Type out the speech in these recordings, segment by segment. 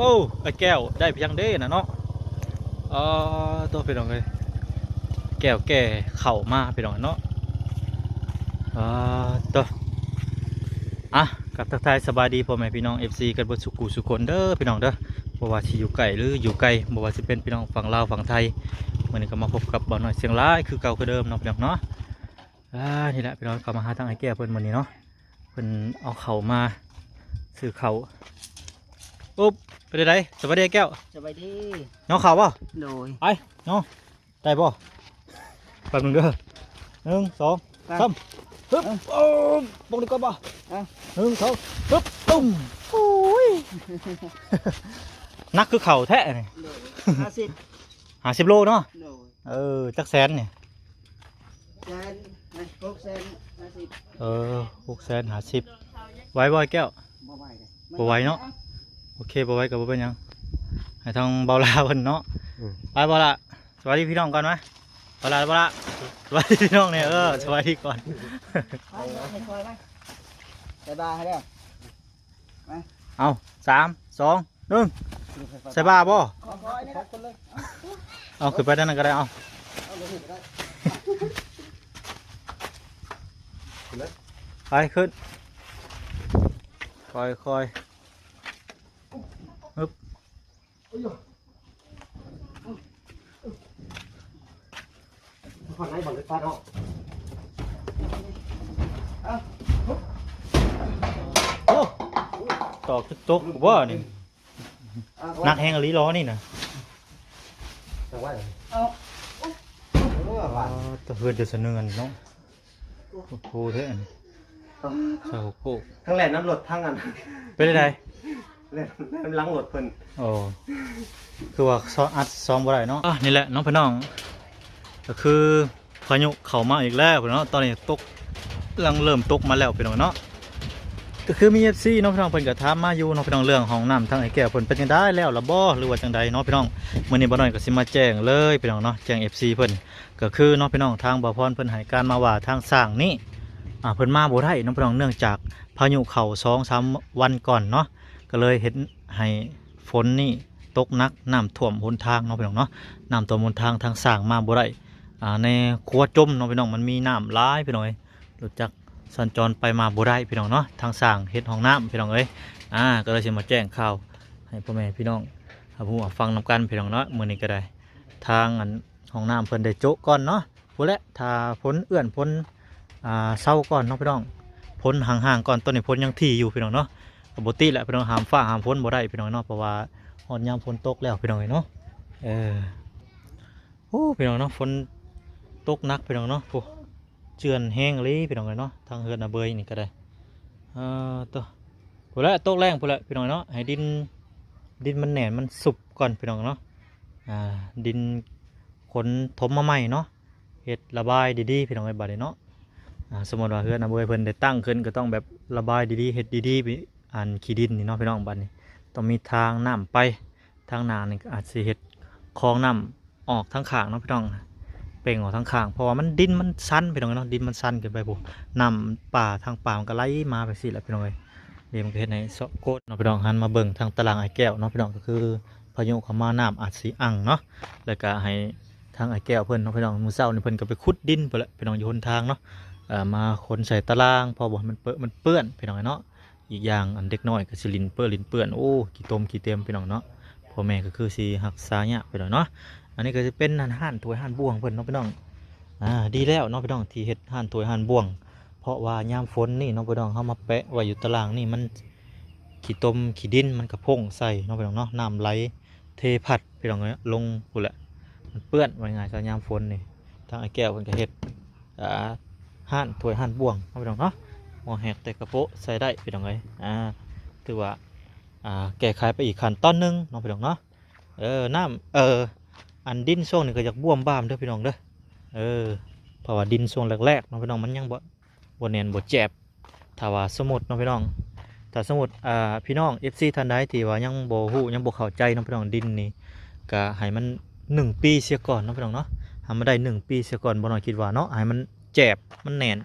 ໂອ້ ອ້າຍແກ້ວ ໄດ້ພຽງເດ້ນະເນາະ. ເອີ ໂຕ ພີ່ນ້ອງເອີຍ ແກ້ວແກ່ເຂົ້າມາ ພີ່ນ້ອງເນາະ. ເອີ ໂຕ ອ່ະ ກັບທັກທາຍສະບາຍດີພໍ່ແມ່ພີ່ນ້ອງ ເອັຟຊີ ກັນເບິດສູ່ຄູ່ສູ່ຄົນເດີ ພີ່ນ້ອງເດີ. ບໍ່ວ່າຊິຢູ່ໃກ້ ຫຼື ຢູ່ໄກ ບໍ່ວ່າຊິເປັນພີ່ນ້ອງຝັ່ງລາວ ຝັ່ງໄທ ມື້ນີ້ກໍມາພົບກັບບ່າວນ້ອຍຊຽງລາຍຄືເກົ່າຄືເດີມເນາະ ພີ່ນ້ອງເນາະ. ອ່າ ນີ້ແຫຼະ ພີ່ນ້ອງ ເຂົ້າມາຫາທາງອ້າຍແກ້ວເພິ່ນມື້ນີ້ເນາະ. ເພິ່ນເອົາເຂົ້າມາ ຊື້ເຂົ້າ. ໂອ້ ເປັນໃດ? ສະບາຍດີອ້າຍແກ້ວ. ສະບາຍດີ. ຍໍເຂົ້າບໍ່? ໂດຍ. ໄປ ຍໍ ໄດ້ບໍ່? ແປັບໜຶ່ງເດີ ໜຶ່ງ ສອງ ໄປ ສາມ ຮຶບ. ເອີ ໂອ້ ປົກນີ້ກ່ອນບໍ່? ອ່ະ ໜຶ່ງ ສອງ ຮຶບ ຕຸ້ມ. ໂອ້ຍ ໜັກຄືເຂົ້າແທ້ນີ້. ໂດຍ ຫ້າສິບ ຫ້າສິບໂລເນາະ. ໂດຍ. ເອີ ຈັກແສນນີ້? ແສນ ຫົກແສນຫ້າສິບ. ເອີ ຫົກແສນຫ້າສິບ. ໄຫວບໍ່ອ້າຍແກ້ວ? ບໍ່ໄຫວເດ້. ບໍ່ໄຫວເນາະ. ໂອເຄ ບໍ່ໄຫວກໍບໍ່ເປັນຫຍັງ ໃຫ້ທາງບ່າວລາເພິ່ນເນາະ. ອືມ ໄປ ບ່າວລາ ສະບາຍດີພີ່ນ້ອງກ່ອນມາ. ບ່າວລາ ບ່າວລາ ສະບາຍດີພີ່ນ້ອງແດ່. ເອີ ສະບາຍດີກ່ອນ. ໄປ ໄປ ໄປ ບາຍບາຍໃຫ້ເດີ. ເອົາ ສາມ ສອງ ໜຶ່ງ ໃສ່ບ່າບໍ່? ເອົາ ຂຶ້ນໄປທາງນັ້ນກໍໄດ້. ເອົາ ໄປ ຂຶ້ນ ຄ່ອຍໆ ຮຶບ. ໂອ້ ຕອກຕົກບໍ່ນີ້? ໜັກແຮງອີ່ຫຼີລໍ້ນີ້ນະ. ເອົາ ເອີ ບາດ ເອີ ແຕ່ເຮືອນຈະສະເໜືອນເນາະ. ໂອ້ໂຫ ເດ້ອັນ ເອົ້າ ຊາວໂກກ ທັງແລ່ນນຳລົດທັງອັນ ເປັນໃດ? ແລ່ນ ແລ່ນນຳຫຼັງລົດເພິ່ນ. ໂອ້ ຄືວ່າຊອກອັດຊອກບໍ່ໄດ້ເນາະ. ອ່ະ ນີ້ແຫຼະເນາະພີ່ນ້ອງ ກໍຄືພາຍຸເຂົ້າມາອີກແລ້ວເນາະ. ຕອນນີ້ຕົກ ກຳລັງເລີ່ມຕົກມາແລ້ວພີ່ນ້ອງເນາະ. ກໍຄືມີເອັຟຊີເນາະພີ່ນ້ອງ ເພິ່ນກໍຖາມມາຢູ່ເນາະພີ່ນ້ອງ ເລື່ອງຫ້ອງນ້ຳທາງອ້າຍແກ້ວເພິ່ນເປັນຈັ່ງໃດແລ້ວລະບໍ່ ຫຼືວ່າຈັ່ງໃດເນາະພີ່ນ້ອງ. ມື້ນີ້ບ່າວນ້ອຍກໍຊິມາແຈ້ງເລີຍພີ່ນ້ອງເນາະ ແຈ້ງເອັຟຊີເພິ່ນ. ກໍຄືເນາະພີ່ນ້ອງ ທາງບ່າວພອນເພິ່ນໃຫ້ການມາວ່າທາງສ້າງນີ້ ອ່າ ເພິ່ນມາບໍ່ໄດ້ເນາະພີ່ນ້ອງ ເນື່ອງຈາກພາຍຸເຂົ້າສອງສາມວັນກ່ອນເນາະ ກໍເລີຍເຮັດໃຫ້ຝົນນີ້ຕົກໜັກ ນ້ຳຖ້ວມຫົນທາງເນາະພີ່ນ້ອງເນາະ. ນ້ຳຖ້ວມຫົນທາງ ທາງສ້າງມາບໍ່ໄດ້ ອ່າ ໃນຂົວຈົມເນາະພີ່ນ້ອງ ມັນມີນ້ຳຫຼາຍພີ່ນ້ອງເອີຍ ລົດຈັກສັນຈອນໄປມາບໍ່ໄດ້ພີ່ນ້ອງເນາະ. ທາງສ້າງເຮັດຫ້ອງນ້ຳພີ່ນ້ອງເອີຍ ອ່າ ກໍເລີຍຊິມາແຈ້ງຂ່າວໃຫ້ພໍ່ແມ່ພີ່ນ້ອງຮັບຮູ້ຮັບຟັງນຳກັນພີ່ນ້ອງເນາະ. ມື້ນີ້ກໍໄດ້ ທາງອັນຫ້ອງນ້ຳເພິ່ນໄດ້ໂຈະກ່ອນເນາະ ພຸ້ນແຫຼະ ຖ້າຝົນເອື້ອນຝົນ ອ່າ ເຊົາກ່ອນເນາະພີ່ນ້ອງ ຝົນຫ່າງໆກ່ອນ. ຕອນນີ້ຝົນຍັງຖີ່ຢູ່ພີ່ນ້ອງເນາະ ກໍບໍ່ຕິແຫຼະພີ່ນ້ອງ ຫ້າມຟ້າຫ້າມຝົນບໍ່ໄດ້ພີ່ນ້ອງເນາະ ເພາະວ່າຮອດຍາມຝົນຕົກແລ້ວພີ່ນ້ອງເອີຍເນາະ. ເອີ ໂອ້ ພີ່ນ້ອງເນາະ ຝົນຕົກໜັກພີ່ນ້ອງເນາະ ໂອ້ ເຈື່ອນແຮງອີ່ຫຼີພີ່ນ້ອງເອີຍເນາະ. ທາງເຮືອນອາເບີຍນີ້ກໍໄດ້ ເອີ ໂຕ ພຸ້ນແຫຼະ ຕົກແລງພຸ້ນແຫຼະພີ່ນ້ອງເນາະ ໃຫ້ດິນ ດິນມັນແໜ້ນມັນຊຸບກ່ອນພີ່ນ້ອງເນາະ. ອ່າ ດິນຂົນຖົມມາໃໝ່ເນາະ ເຮັດລະບາຍດີໆພີ່ນ້ອງເອີຍ ບາດນີ້ເນາະ. ອ່າ ສົມມຸດວ່າເຮືອນອາເບີຍເພິ່ນໄດ້ຕັ້ງຂຶ້ນ ກໍຕ້ອງແບບລະບາຍດີໆ ເຮັດດີໆ ອັນຂີ້ດິນນີ້ເນາະພີ່ນ້ອງ. ບາດນີ້ຕ້ອງມີທາງນ້ຳໄປ ທາງໜ້ານີ້ກໍອາດຊິເຮັດຄອງນ້ຳ ອອກທາງຂ້າງເນາະພີ່ນ້ອງ ເປັ່ງອອກທາງຂ້າງ ເພາະວ່າມັນ ດິນມັນຊັນພີ່ນ້ອງເນາະ ດິນມັນຊັນຂຶ້ນໄປພຸ້ນ ນ້ຳປ່າທາງປ່າມັນກໍໄຫຼມາໄປຊີ້ແຫຼະພີ່ນ້ອງເອີຍ. ນີ້ມັນກໍເຮັດໃຫ້ຊອກໂກດເນາະພີ່ນ້ອງ. ຫັນມາເບິ່ງທາງຕາລາງອ້າຍແກ້ວເນາະພີ່ນ້ອງ ກໍຄືພາຍຸເຂົ້າມານ້ຳອາດຊິອັ່ງເນາະ ແລ້ວກໍໃຫ້ທາງອ້າຍແກ້ວເພິ່ນເນາະພີ່ນ້ອງ ມື້ເຊົ້ານີ້ເພິ່ນກໍໄປຂຸດດິນພຸ້ນແຫຼະພີ່ນ້ອງ ຢູ່ຫົນທາງເນາະ ເອີ ມາຂົນໃສ່ຕາລາງ ເພາະບໍ່ໃຫ້ມັນເປິະມັນເປື້ອນພີ່ນ້ອງເນາະ. ອີກຢ່າງອັນເດັກນ້ອຍກໍຊິຫຼິ້ນເປື້ອນຫຼິ້ນເປື້ອນ ໂອ້ ຂີ້ຕົມຂີ້ເຕັມພີ່ນ້ອງເນາະ ພໍ່ແມ່ກໍຄືຊິຮັກສາຍາກພີ່ນ້ອງເນາະ. ອັນນີ້ກໍຈະເປັນຮ້ານຖ້ວຍຮ້ານບ່ວງເພິ່ນເນາະພີ່ນ້ອງ. ອ່າ ດີແລ້ວເນາະພີ່ນ້ອງ ທີ່ເຮັດຮ້ານຖ້ວຍຮ້ານບ່ວງ ເພາະວ່າຍາມຝົນນີ້ເນາະພີ່ນ້ອງ ເຮົາມາແປະໄວ້ຢູ່ຕາລາງນີ້ ມັນ ຂີ້ຕົມຂີ້ດິນມັນກໍພົ່ງໃສ່ເນາະພີ່ນ້ອງເນາະ ນ້ຳໄຫຼເທພັດພີ່ນ້ອງເອີຍ ລົງພຸ້ນແຫຼະ ມັນເປື້ອນ ວ່າງ່າຍໆ ຊະຍາມຝົນນີ້. ທາງອ້າຍແກ້ວເພິ່ນກໍເຮັດ ອ່າ ຮ້ານຖ້ວຍຮ້ານບ່ວງເນາະພີ່ນ້ອງເນາະ ໝໍ້ແຮກແຕ່ກະໂປະໃສ່ໄດ້ພີ່ນ້ອງເອີຍ. ອ່າ ຖືວ່າ ອ່າ ແກ້ໄຂໄປອີກຂັ້ນຕອນໜຶ່ງເນາະພີ່ນ້ອງເນາະ. ເອີ ນ້ຳ ເອີ ອັນດິນຊ່ວງນີ້ກໍຢາກບວມບາມເດີພີ່ນ້ອງເດີ ເອີ ເພາະວ່າດິນຊ່ວງແລກໆເນາະພີ່ນ້ອງ ມັນຍັງບໍ່ ບໍ່ແໜ້ນບໍ່ແຈບ. ຖ້າວ່າສົມມຸດເນາະພີ່ນ້ອງ ຖ້າສົມມຸດ ອ່າ ພີ່ນ້ອງເອັຟຊີທ່ານໃດທີ່ວ່າຍັງບໍ່ຮູ້ ຍັງບໍ່ເຂົ້າໃຈເນາະພີ່ນ້ອງ ດິນນີ້ກໍໃຫ້ມັນໜຶ່ງປີເສຍກ່ອນເນາະພີ່ນ້ອງເນາະ ໃຫ້ມັນໄດ້ໜຶ່ງປີເສຍກ່ອນ ບໍ່ນ້ອຍຄິດວ່າເນາະ ໃຫ້ມັນແຈບມັນແໜ້ນ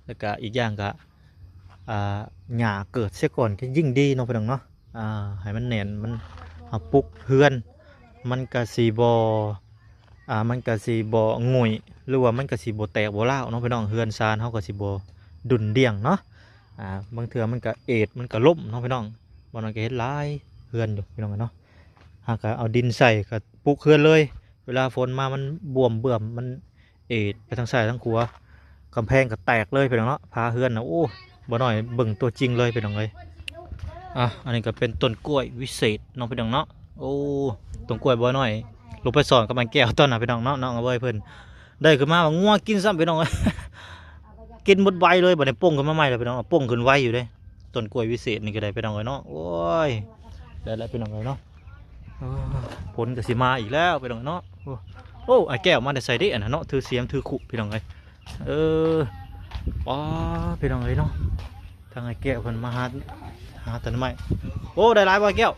ແລ້ວກະອີກຢ່າງກະ ອ່າ ຫຍ້າເກີດເສຍກ່ອນກໍຍິ່ງດີເນາະພີ່ນ້ອງເນາະ. ອ່າ ໃຫ້ມັນແໜ້ນ ມັນ ເຮົາປຸກເຮືອນ ມັນກະຊິບໍ່ ອ່າ ມັນກະຊິບໍ່ຫງຸຍ ຫຼືວ່າມັນກະຊິບໍ່ແຕກບໍ່ຮ້າວເນາະພີ່ນ້ອງ. ເຮືອນຊານເຮົາກະຊິບໍ່ດຸ່ນດ່ຽງເນາະ. ອ່າ ບາງເທື່ອມັນກະເອດ ມັນກະລົ້ມເນາະພີ່ນ້ອງ. ບ່າວນ້ອຍກະເຮັດຫຼາຍເຮືອນຢູ່ພີ່ນ້ອງເອີຍເນາະ. ເຮົາກະເອົາດິນໃສ່ ກະປຸກເຮືອນເລີຍ. ເວລາຝົນມາມັນບວມເບື່ອມ ມັນເອດໄປທາງຊ້າຍທາງຂວາ ກຳແພງກະແຕກເລີຍພີ່ນ້ອງເນາະ. ຝາເຮືອນນະ ໂອ້ ບ່າວນ້ອຍເບິ່ງຕົວຈິງເລີຍພີ່ນ້ອງເອີຍ. ອ່ະ ອັນນີ້ກະເປັນຕົ້ນກ້ວຍວິເສດເນາະພີ່ນ້ອງເນາະ. ໂອ້ ຕົ້ນກ້ວຍບ່າວນ້ອຍລົງໄປສອນກັບອ້າຍແກ້ວຕອນນັ້ນພີ່ນ້ອງເນາະ. ນ້ອງອາເວີຍເພິ່ນໄດ້ຂຶ້ນມາວ່າງົວກິນຊ້ຳພີ່ນ້ອງເອີຍ ກິນໝົດໃບເລີຍ. ບາດນີ້ປົ່ງຂຶ້ນມາໃໝ່ແລ້ວພີ່ນ້ອງ ປົ່ງຂຶ້ນໄວຢູ່ເດ້. ຕົ້ນກ້ວຍວິເສດນີ້ກະໄດ້ພີ່ນ້ອງເອີຍເນາະ. ໂອ້ຍ ໄດ້ແລ້ວພີ່ນ້ອງເອີຍເນາະ. ໂອ້ ຝົນກະຊິມາອີກແລ້ວພີ່ນ້ອງເນາະ. ໂອ້ ໂອ້ ອ້າຍແກ້ວມາແຕ່ໃສເດ ອັນນັ້ນເນາະ ຖືສຽມຖືຄຸພີ່ນ້ອງເອີຍ. ເອີ ປ້າ ພີ່ນ້ອງເອີຍເນາະ ທາງອ້າຍແກ້ວເພິ່ນມາຫາ ຫາແຕ່ໜໍ່ໄມ້. ໂອ້ ໄດ້ຫຼາຍບໍ່ອ້າຍແກ້ວ?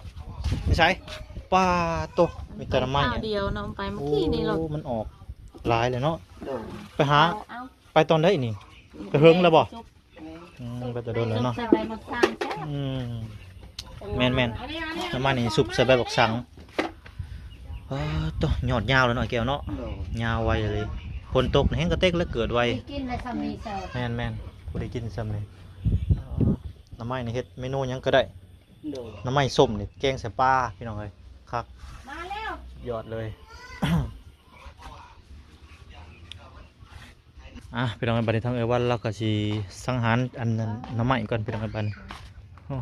ໄປໃສ? ປ້າໂຕ ມີແຕ່ໜໍ່ໄມ້ ຄາວດຽວເນາະ ໄປມື້ກີ້ນີ້ໂລດ. ໂອ້ ມັນອອກຫຼາຍແລ້ວເນາະ. ໂດຍ ໄປຫາ ເອົາ ໄປຕອນໃດນີ້? ໄປເຫິງແລ້ວບໍ່? ອືມ ໄປແຕ່ດົນແລ້ວເນາະ. ຊຸບໃສ່ໃບໝາກສັງແຊບ. ອືມ ແມ່ນໆ ປະມານນີ້ ຊຸບໃສ່ໃບບັກສັງ. ເອີ ໂຕ ຍອດຍາວແລ້ວເນາະແກ້ວເນາະ. ໂດຍ ຍາວໄວເລີຍ. ຝົນຕົກແຮງກະເຕັກແລ້ວເກີດໄວ. ໄດ້ກິນແລ້ວຊ່ຳນີ້ເຈົ້າ. ແມ່ນໆ ຜູ້ໄດ້ກິນຊ່ຳນີ້. ເອີ ໜໍ່ໄມ້ນີ້ເຮັດເມນູຫຍັງກະໄດ້. ໂດຍ ໜໍ່ໄມ້ສົ້ມນີ້ແກງໃສ່ປາພີ່ນ້ອງເອີຍ ຄັກ ມາແລ້ວ ຍອດເລີຍ. ອ່ະ ພີ່ນ້ອງເອີຍ ບາດນີ້ທາງເອື້ອຍວັນລາວກະຊິສັງຫານອັນນັ້ນ ໜໍ່ໄມ້ກ່ອນພີ່ນ້ອງເອີຍ ບາດນີ້. ໂອ້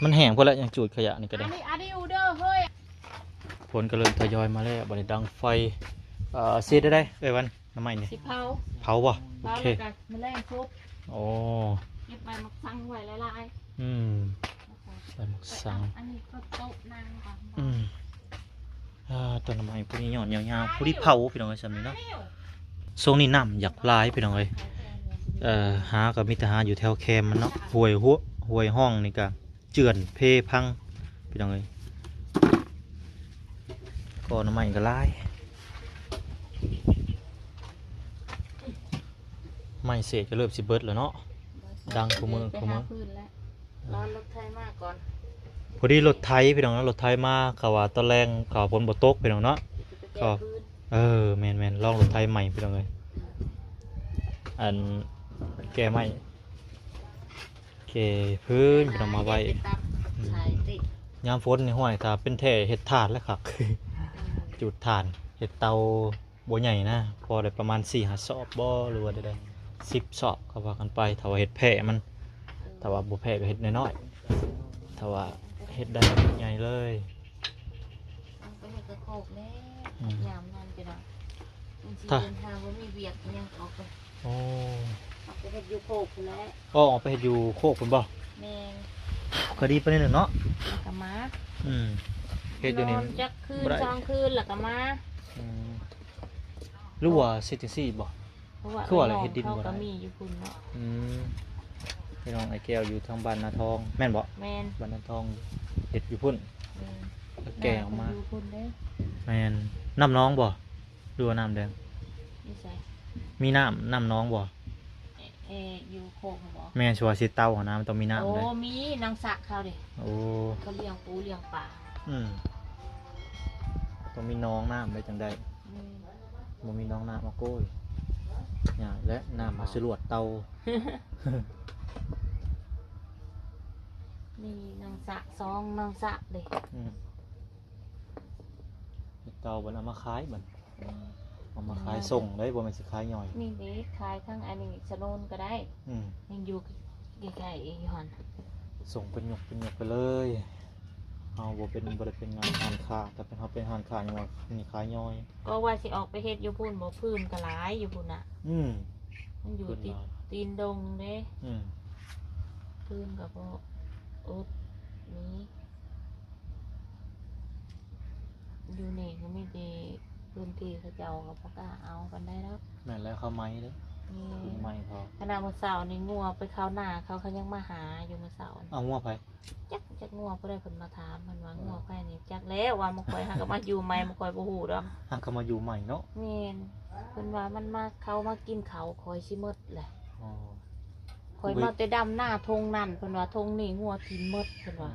ມັນແຫ້ງໂພດແລ້ວ ຍັງຈູດຂະຫຍະນີ້ກະໄດ້. ອັນນີ້ ອັນນີ້ຢູ່ເດີເຮີ້ຍ. ຝົນກະເລີ່ມທະຍອຍມາແລ້ວ. ບາດນີ້ດັງໄຟ ເອີ ຊິເຮັດແນວໃດເອື້ອຍວັນ ໜໍ່ໄມ້ນີ້? ຊິເຜົາ ເຜົາບໍ່? ໂອເຄ ເຜົາແລ້ວກະມາແລງຊຸບ. ໂອ້ ເກັບໃບໝາກສັງໄວ້ຫຼາຍໆ. ອືມ ໃບໝາກສັງ ອັນນີ້ກະໂຕະນັ່ງກ່ອນ. ອືມ ອ່າ ຕົ້ນໜໍ່ໄມ້ພວກນີ້ຍອດຍາວໆ ພໍດີເຜົາພີ່ນ້ອງເອີຍ ຊ່ຳນີ້ເນາະ. ຊ່ວງນີ້ນ້ຳຢາກຫຼາຍພີ່ນ້ອງເອີຍ. ເອີ ຫາກະມີແຕ່ຫາຢູ່ແຖວແຄມມັນເນາະ. ຫ້ວຍ ຫ້ວຍຮ່ອງນີ້ກະເຈື່ອນເພພັງພີ່ນ້ອງເອີຍ. ກໍໜໍ່ໄມ້ກະຫຼາຍ ໄມ້ເສດກະເລີ່ມຊິເບິດແລ້ວເນາະ. ດັງຄູ່ມື້ຄູ່ມື້. ລໍລົດໄຖມາກ່ອນ. ພໍດີລົດໄຖພີ່ນ້ອງເນາະ ລົດໄຖມາ. ເຂົາວ່າຕອນແລງເຂົາວ່າຝົນບໍ່ຕົກພີ່ນ້ອງເນາະ. ເຂົາ ເອີ ແມ່ນໆ ລອງລົດໄຖໃໝ່ພີ່ນ້ອງເອີຍ. ອັນ ແກ່ໃໝ່ ແກ່ຟືນພີ່ນ້ອງມາໄວ້. ຍາມຝົນນີ້ ຫ້ວຍ ຖ້າເປັນແທ້ເຮັດຖ່ານແລ້ວຄັກ. ຈູດຖ່ານ ເຮັດເຕົາ ບໍ່ໃຫຍ່ນະ ພໍໄດ້ປະມານສີ່ຫ້າສອບບໍ່ ຫຼືວ່າໃດໆ ສິບສອບກະວ່າກັນໄປ. ຖ້າວ່າເຮັດແຜ່ມັນ ຖ້າວ່າບໍ່ແຜ່ກະເຮັດນ້ອຍໆ ຖ້າວ່າເຮັດໄດ້ໃຫຍ່ເລີຍ. ເອົາໄປເຮັດກະໂຄກແລ້ວ. ອືມ ຍາມນັ້ນກະໄດ້ ມັນຊິ ຖ້າ ເດີນທາງບໍ່ມີວຽກຫຍັງອອກໄປ. ໂອ້ ເອົາໄປເຮັດຢູ່ໂຄກພຸ້ນແຫຼະ. ອໍ ເອົາໄປເຮັດຢູ່ໂຄກພຸ້ນບໍ່? ແມ່ນ ກະດີປານນີ້ແຫຼະເນາະ. ກະມາ ອືມ ເຮັດຢູ່ນີ້ ນອນຈັກຄືນ ບໍ່ໄດ້ ສອງຄືນແລ້ວກະມາ. ອືມ ຫຼືວ່າເຮັດຈັ່ງຊີ້ບໍ່? ເພາະວ່າ ຄືວ່າແຫຼະ ເອີຍ ເຮັດດິນບໍ່ໄດ້ ເຂົາກະມີຢູ່ພຸ້ນເນາະ. ອືມ ພີ່ນ້ອງ ອ້າຍແກ້ວຢູ່ທາງບ້ານນາທອງແມ່ນບໍ່? ແມ່ນ ບ້ານນາທອງ ເຮັດຢູ່ພຸ້ນ. ແມ່ນ ແກ່ອອກມາ ຢູ່ພຸ້ນເດ້. ແມ່ນ ນ້ຳໜອງບໍ່ ຫຼືວ່ານ້ຳແດງ? ຢູ່ໃສ? ມີນ້ຳ ນ້ຳໜອງບໍ່? ເອ ເອ ຢູ່ໂຄກຫັ້ນບໍ່? ແມ່ນ ຊິວ່າຊິເຕົາຫັ້ນນະ ມັນຕ້ອງມີນ້ຳ. ໂອ້ ເດ້ ມີ ນ້ອງສະເຂົາເດ້. ໂອ້ ເຂົາລ້ຽງປູລ້ຽງປາ. ອືມ ຕ້ອງມີໜອງນ້ຳໄດ້ຈັ່ງໄດ້. ອືມ ບໍ່ມີໜອງນ້ຳ ໂອ້ຍ ຍາກແຫຼະ ນ້ຳມາຊິລວດເຕົາ. ນີ້ນ້ອງສະ ສອງນ້ອງສະເດ້. ອືມ ເຕົາບັດເອົາມາຂາຍບັດ. ອືມ ເອົາມາຂາຍສົ່ງໄດ້ ບໍ່ແມ່ນຊິຂາຍຍ່ອຍ. ນີ້ເດ້ ຂາຍທັງອັນນີ້ສະໂນນກະໄດ້. ອືມ ຍັງຢູ່ໃກ້ໆຢູ່ຫັ້ນ ສົ່ງເປັນຍົກເປັນຍົກໄປເລີຍ. ເຮົາບໍ່ເປັນ ບໍ່ໄດ້ເປັນງານຮ້ານຄ້າ ຖ້າເປັນເຮົາເປັນຮ້ານຄ້າຍັງວ່ານີ້ຂາຍຍ່ອຍ. ກໍວ່າຊິອອກໄປເຮັດຢູ່ພຸ້ນ ບໍ່ ຟືນກະຫຼາຍຢູ່ພຸ້ນນະ. ອືມ ມັນຢູ່ຕິດຕີນດົງເດ້. ອືມ ຟືນກະບໍ່ອົດມີ. ຢູ່ນີ້ກະມີແຕ່ພື້ນທີ່ເຂົາເຈົ້າກະບໍ່ກ້າເອົາປານໃດດອກ. ແມ່ນແລ້ວ ເຂົາໄໝເດ້. ອືມ ໄໝເຂົາ. ຂະໜາດມື້ເຊົ້ານີ້ງົວໄປເຂົ້ານາເຂົາ ເຂົາຍັງມາຫາຢູ່ມື້ເຊົ້ານີ້. ເອົາງົວໃຜ? ຈັກ ຈັກງົວຜູ້ໃດ ເພິ່ນມາຖາມ ເພິ່ນວ່າ ເອີ ງົວໃຜນີ້. ຈັກແລ້ວ ວ່າໝູ່ຂ້ອຍຫາກະມາຢູ່ໃໝ່ ໝູ່ຂ້ອຍບໍ່ຮູ້ດອກ. ຫາກະມາຢູ່ໃໝ່ເນາະ. ແມ່ນ ເພິ່ນວ່າມັນມາ ເຂົາມາກິນເຂົ້າຂ້ອຍຊິໝົດແຫຼະ. ອໍ ຂ້ອຍມາແຕ່ດຳນາທົ່ງນັ້ນ ເພິ່ນວ່າ ທົ່ງນີ້ງົວກິນໝົດ ເພິ່ນວ່າ.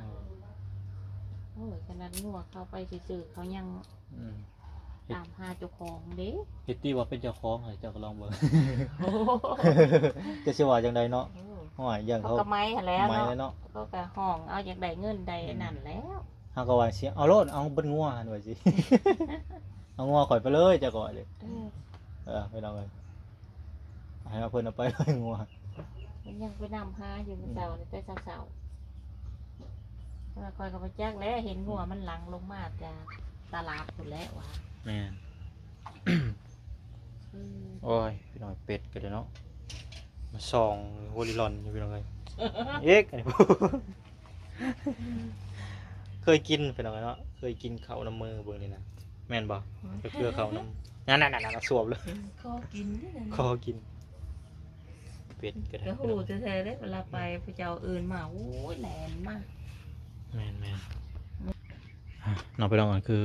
ອໍ ເ ໂອ້ຍ ຂະໜາດງົວເຂົ້າໄປຊື່ໆ ເຂົາຍັງ ອືມ ຕາມຫາເຈົ້າຂອງເດ້. ເຮັດຕິວ່າເປັນເຈົ້າຂອງ ໃຫ້ເຈົ້າກໍລອງເບິ່ງ ໂອ້ ຈະຊິວ່າຈັ່ງໃດເນາະ. ໂອ້ ໂອ້ຍ ຢ້ານ ເຂົາ ເຂົາກໍໄໝຫັ້ນແຫຼະ ໄໝ ເນາະ ແລ້ວເນາະ ເຂົາກໍຮ້ອງເອົາຢາກໄດ້ເງິນໄດ້ ອືມ ອັນນັ້ນແລ້ວ. ເຮົາກໍວ່າຊິເອົາໂລດ ເອົາເບິດງົວຫັ້ນວ່າຊິ ເອົາງົວຂ້ອຍໄປເລີຍ ເຈົ້າກໍວ່າເດ້. ເອີ ເອີ ພີ່ນ້ອງເອີຍ ໃຫ້ເອົາເພິ່ນເອົາໄປເລີຍງົວ. ມັນຍັງໄປນຳຫາຢູ່ມື້ເຊົ້ານີ້ ອືມ ແຕ່ເຊົ້າໆ ແຕ່ວ່າຂ້ອຍກໍບໍ່ຈັກແຫຼະ ເຫັນງົວ ອືມ ມັນຫຼັ່ງລົງມາຈາກຕະຫຼາດພຸ້ນແຫຼະວ່າ. ແມ່ນ ອືມ ໂອ້ຍ ພີ່ນ້ອງ ເປັດກໍໄດ້ເນາະ ມາສ່ອງຫົວລີລອນຢູ່ ພີ່ນ້ອງເອີຍ ເອກ ອັນນີ້ ເຄີຍກິນ ພີ່ນ້ອງເນາະ ເຄີຍກິນເຂົ້ານຳມືເບິ່ງນີ້ນະ ແມ່ນບໍ່? ອືມ ກໍເຄືອເຂົ້ານຳ ນັ້ນໆໆໆ ສວບເລີຍ ອືມ ຂໍກິນເດ້ ຂໍກິນ. ເປັດກໍໄດ້ ກໍຮູ້ແທ້ໆເດ້ ເວລາໄປ ອືມ ຜູ້ເຈົ້າເອີ້ນມາ ໂອ້ຍ ແລ່ນມາ. ແມ່ນໆ ອ່ະ ເນາະ ພີ່ນ້ອງ ອັນຄື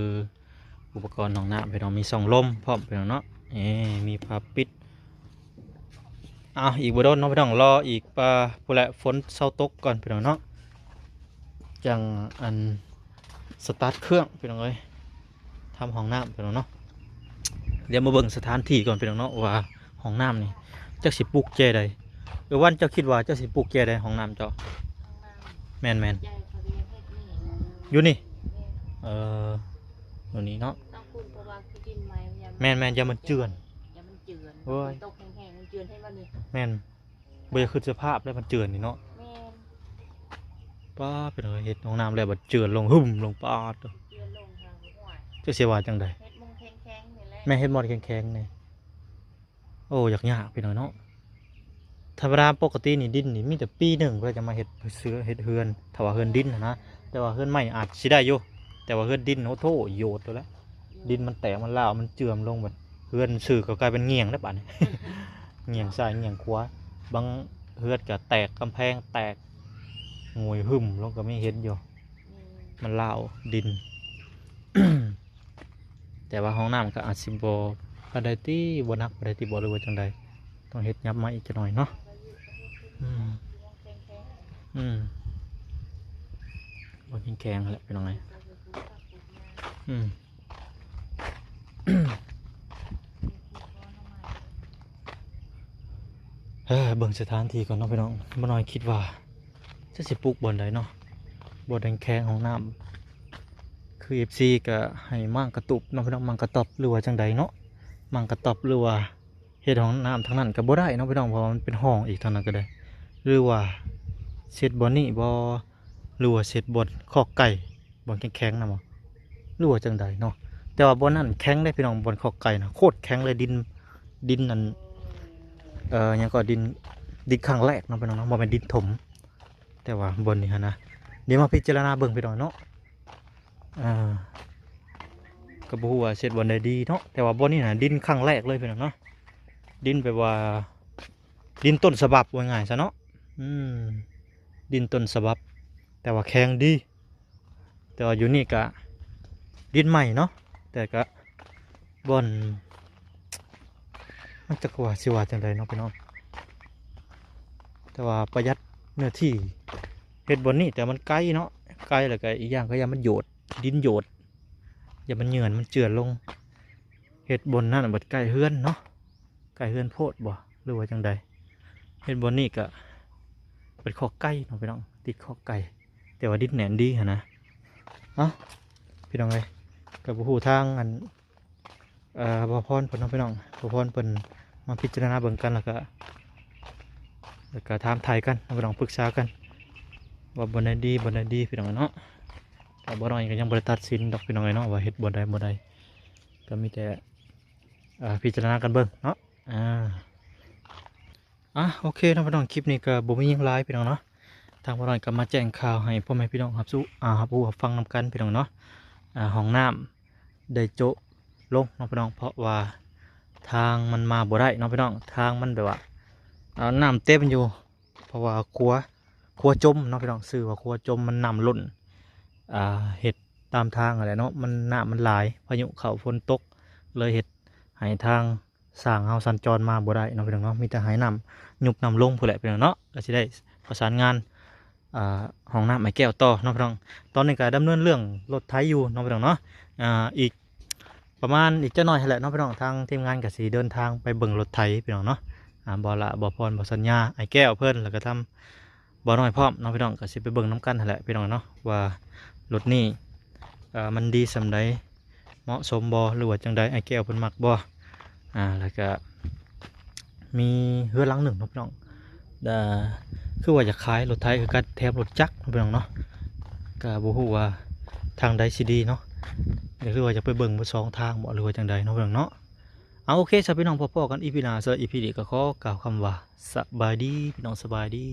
ອຸປະກອນຫ້ອງນ້ຳ ພີ່ນ້ອງ ມີຊ່ອງລົມພ້ອມ ພີ່ນ້ອງເນາະ ເອີ ມີຝາປິດ. ອ້າວ ອີກບໍ່ດົນເນາະ ພີ່ນ້ອງ ລໍອີກປາ ພຸ້ນແຫຼະ ຝົນເຊົາຕົກກ່ອນ ພີ່ນ້ອງເນາະ ຈັ່ງອັນສະຕາດເຄື່ອງ ພີ່ນ້ອງເອີຍ ທຳຫ້ອງນ້ຳ ພີ່ນ້ອງເນາະ. ດຽວມາເບິ່ງສະຖານທີ່ກ່ອນ ພີ່ນ້ອງເນາະ ວ່າຫ້ອງນ້ຳນີ້ຈັກຊິປຸກແຈໃດ. ເອີ ວັນ ເຈົ້າຄິດວ່າເຈົ້າຊິປຸກແຈໃດຫ້ອງນ້ຳເຈົ້າ? ຫ້ອງນ້ຳ ແມ່ນໆ ໃຫຍ່ເຂົາກໍຢາກເຮັດນີ້ ຢູ່ນີ້ ແມ່ນ ເອີ ຢູ່ນີ້ເນາະ ຕ້ອງຄຸນ ເພາະວ່າຄືດິນໃໝ່ ແມ່ນໆ ຢ້ານມັນເຈື່ອນ ຢ້ານມັນເຈື່ອນ ໂອ້ຍ ຝົນຕົກແຮງໆ ມັນເຈື່ອນ ເຫັນບໍ່ນີ້ ແມ່ນ ບໍ່ຢາກຄິດສະພາບແລ້ວ ມັນເຈື່ອນນີ້ເນາະ. ແມ່ນ ປ້າ ເປັນເຮັດຫ້ອງນ້ຳແລ້ວບັດເຈື່ອນລົງ ຫຶ້ມລົງ ປາດ ເຈື່ອນລົງ ຫາບໍ່ຮອດ ຈັກຊິວ່າຈັ່ງໃດ. ເຮັດໝ່ອງແຂງໆນີ້ແຫຼະ ແມ່ນ ເຮັດບ່ອນແຂງໆນີ້. ໂອ້ ຢາກຍາກ ພີ່ນ້ອງເນາະ ທຳມະດາປົກກະຕິນີ້ດິນນີ້ມີແຕ່ປີໜຶ່ງເພິ່ນຈະມາເຮັດເຮືອນ ເຮັດເຮືອນ ຖ້າວ່າເຮືອນດິນຫັ້ນນະ ແຕ່ວ່າເຮືອນໄມ້ອາດຊິໄດ້ຢູ່ ແຕ່ວ່າເຮືອນດິນ ໂອ້ໂທ້ ໂຍດໂລດແຫຼະ ດິນມັນແຕກ ມັນລ້າວ ມັນເຈື່ອນລົງ ບັດເຮືອນຊື່ກໍກາຍເປັນງ່ຽງແລ້ວບາດນີ້ ງ່ຽງຊ້າຍງ່ຽງຂວາ ບາງເຮືອນກໍແຕກ ກຳແພງແຕກ ຫງາຍຫຶ້ມລົງກໍມີ ເຫັນຢູ່ ມັນລ້າວດິນ. ແຕ່ວ່າຫ້ອງນ້ຳກໍອາດຊິບໍ່ປານໃດຕິ ບໍ່ໜັກປານໃດຕິບໍ ຫຼືວ່າຈັ່ງໃດ ຕ້ອງເຮັດຫຍັບມາອີກຈັກໜ້ອຍເນາະ. ອືມ ອືມ ບໍ່ແຂງໆແຫຼະ ພີ່ນ້ອງເອີຍ. ອືມ ເອີ ເບິ່ງສະຖານທີ່ກ່ອນເນາະ ພີ່ນ້ອງ ບໍ່ນ້ອຍຄິດວ່າ ຈັກຊິປຸກບ່ອນໃດເນາະ ບ່ອນແຂງໆ ຫ້ອງນ້ຳ ຄືເອັຟຊີກໍໃຫ້ໝາງກະຕຸບເນາະ ພີ່ນ້ອງ ໝາງກະຕັອບ ຫຼືວ່າຈັ່ງໃດເນາະ ໝາງກະຕັອບ ຫຼືວ່າເຮັດຫ້ອງນ້ຳທາງນັ້ນກໍບໍ່ໄດ້ເນາະ ພີ່ນ້ອງ ເພາະວ່າມັນເປັນຫ້ອງອີກທາງນັ້ນກໍໄດ້ ຫຼືວ່າເຊັດບ່ອນນີ້ບໍ່ ຫຼືວ່າເຊັດບ່ອນຄອກໄກ່ ບ່ອນແຂງໆນະບໍ່ ຫຼືວ່າຈັ່ງໃດເນາະ. ແຕ່ວ່າບ່ອນນັ້ນແຂງເດ້ພີ່ນ້ອງ ບ່ອນຄອກໄກ່ນະ ໂຄດແຂງເລີຍ ດິນ ດິນອັນ ເອີ ຫຍັງກໍ ດິນ ດິນຄັ້ງແລກເນາະ ພີ່ນ້ອງເນາະ ບໍ່ແມ່ນດິນຖົມ. ແຕ່ວ່າບ່ອນນີ້ຫັ້ນນະ ດຽວມາພິຈາລະນາເບິ່ງພີ່ນ້ອງເນາະ ເອີ ກໍບໍ່ຮູ້ວ່າເຊັດບ່ອນໃດດີເນາະ ແຕ່ວ່າບ່ອນນີ້ນະ ດິນຄັ້ງແລກເລີຍພີ່ນ້ອງເນາະ ດິນແບບວ່າ ດິນຕົ້ນສະບັບ ວ່າງ່າຍຊະເນາະ ອືມ ດິນຕົ້ນສະບັບ ແຕ່ວ່າແຂງດີ. ແຕ່ວ່າຢູ່ນີ້ກະດິນໃໝ່ເນາະ ແຕ່ກະບ່ອນ ມັນຈັກວ່າ ຊິວ່າຈັ່ງໃດເນາະພີ່ນ້ອງ ແຕ່ວ່າປະຢັດເນື້ອທີ່ ເຮັດບ່ອນນີ້ ແຕ່ມັນໄກເນາະ ໄກ ແລ້ວກະອີກຢ່າງກໍຢ້ານມັນໂຍດ ດິນໂຍດ ຢ້ານມັນເຫຍື້ອນ ມັນເຈື່ອນລົງ ເຮັດບ່ອນນັ້ນບັດໃກ້ເຮືອນເນາະ ໃກ້ເຮືອນໂພດບໍ່ ຫຼືວ່າຈັ່ງໃດ. ເຮັດບ່ອນນີ້ກະເປັນຄອກໄກ່ເນາະພີ່ນ້ອງ ຕິດຄອກໄກ່ ແຕ່ວ່າດິນແໜ້ນດີຫັ້ນນະ. ເອົ້າ ພີ່ນ້ອງເອີຍ ກໍບໍ່ຮູ້ທາງອັນ ເອີ ບ່າວພອນເພິ່ນເນາະພີ່ນ້ອງ ບ່າວພອນເພິ່ນມາພິຈາລະນາເບິ່ງກັນ ແລ້ວກະ ແລ້ວກະຖາມໄຖ່ກັນເນາະພີ່ນ້ອງ ປຶກສາກັນວ່າບ່ອນໃດດີ ບ່ອນໃດດີພີ່ນ້ອງເນາະ. ກໍບໍ່ນ້ອຍກໍຍັງບໍ່ໄດ້ຕັດສິນດອກພີ່ນ້ອງເອີຍເນາະ ວ່າເຮັດບ່ອນໃດ ບ່ອນໃດ ກໍມີແຕ່ ເອີ ພິຈາລະນາກັນເບິ່ງເນາະ. ອ່າ ອ່ະ ໂອເຄເນາະພີ່ນ້ອງ ຄລິບນີ້ກໍບໍ່ມີຫຍັງຫຼາຍພີ່ນ້ອງເນາະ ທາງບ່າວນ້ອຍກໍມາແຈ້ງຂ່າວໃຫ້ພໍ່ແມ່ພີ່ນ້ອງຮັບຮູ້ ອ່າ ຮັບຮູ້ຮັບຟັງນຳກັນພີ່ນ້ອງເນາະ. ອ່າ ຫ້ອງນ້ຳໄດ້ໂຈະລົງເນາະພີ່ນ້ອງ ເພາະວ່າທາງມັນມາບໍ່ໄດ້ເນາະພີ່ນ້ອງ ທາງມັນແບບວ່າ ອ່າ ນ້ຳເຕັມຢູ່ ເພາະວ່າຂົວ ຂົວຈົມເນາະພີ່ນ້ອງ ຊື່ວ່າຂົວຈົມ ມັນນ້ຳລົ້ນ ອ່າ ເຮັດຕາມທາງຫັ້ນແຫຼະເນາະ ມັນ ນ້ຳມັນຫຼາຍ ພາຍຸເຂົ້າ ຝົນຕົກ ເລີຍເຮັດໃຫ້ທາງ ຊ່າງເຮົາສັນຈອນມາບໍ່ໄດ້ເນາະພີ່ນ້ອງເນາະ ມີແຕ່ໃຫ້ນ້ຳຍຸບນ້ຳລົງພຸ້ນແຫຼະພີ່ນ້ອງເນາະ. ກໍຊິໄດ້ປະສານງານ ອ່າ ຫ້ອງນ້ຳອ້າຍແກ້ວຕໍ່ເນາະພີ່ນ້ອງ. ຕອນນີ້ກໍດຳເນີນເລື່ອງລົດໄຖຢູ່ເນາະພີ່ນ້ອງເນາະ. ອ່າ ອີກປະມານອີກຈັກໜ້ອຍຫັ້ນແຫຼະເນາະພີ່ນ້ອງ, ທາງທີມງານກໍຊິເດີນທາງໄປເບິ່ງລົດໄຖພີ່ນ້ອງເນາະ. ອ່າ ບໍ່ລະ ບໍ່ພອນ ບໍ່ສັນຍາ ອ້າຍແກ້ວເພິ່ນ ແລ້ວກໍທາງບໍ່ນ້ອຍພ້ອມເນາະພີ່ນ້ອງ, ກໍຊິໄປເບິ່ງນຳກັນຫັ້ນແຫຼະພີ່ນ້ອງເນາະ ວ່າລົດນີ້ ເອີ ມັນດີສ່ຳໃດ ເໝາະສົມບໍ່ ຫຼືວ່າຈັ່ງໃດ ອ້າຍແກ້ວເພິ່ນມັກບໍ່. ອ່າ ແລ້ວກະມີເຮືອນຫຼັງໜຶ່ງເນາະພີ່ນ້ອງ ເອີ ຄືວ່າຢາກຂາຍລົດໄຖຄືກັນ ແຖມລົດຈັກເນາະພີ່ນ້ອງເນາະ. ກະບໍ່ຮູ້ວ່າທາງໃດຊິດີເນາະ ກໍຄືວ່າຢາກໄປເບິ່ງເບິດສອງທາງບໍ່ ຫຼືວ່າຈັ່ງໃດເນາະພີ່ນ້ອງເນາະ. ເອົາ ໂອເຄຊະພີ່ນ້ອງ, ພໍ້ໆກັນອີພີໜ້າ. ສຳລັບອີພີນີ້ກໍຂໍກ່າວຄຳວ່າສະບາຍດີພີ່ນ້ອງ, ສະບາຍດີ.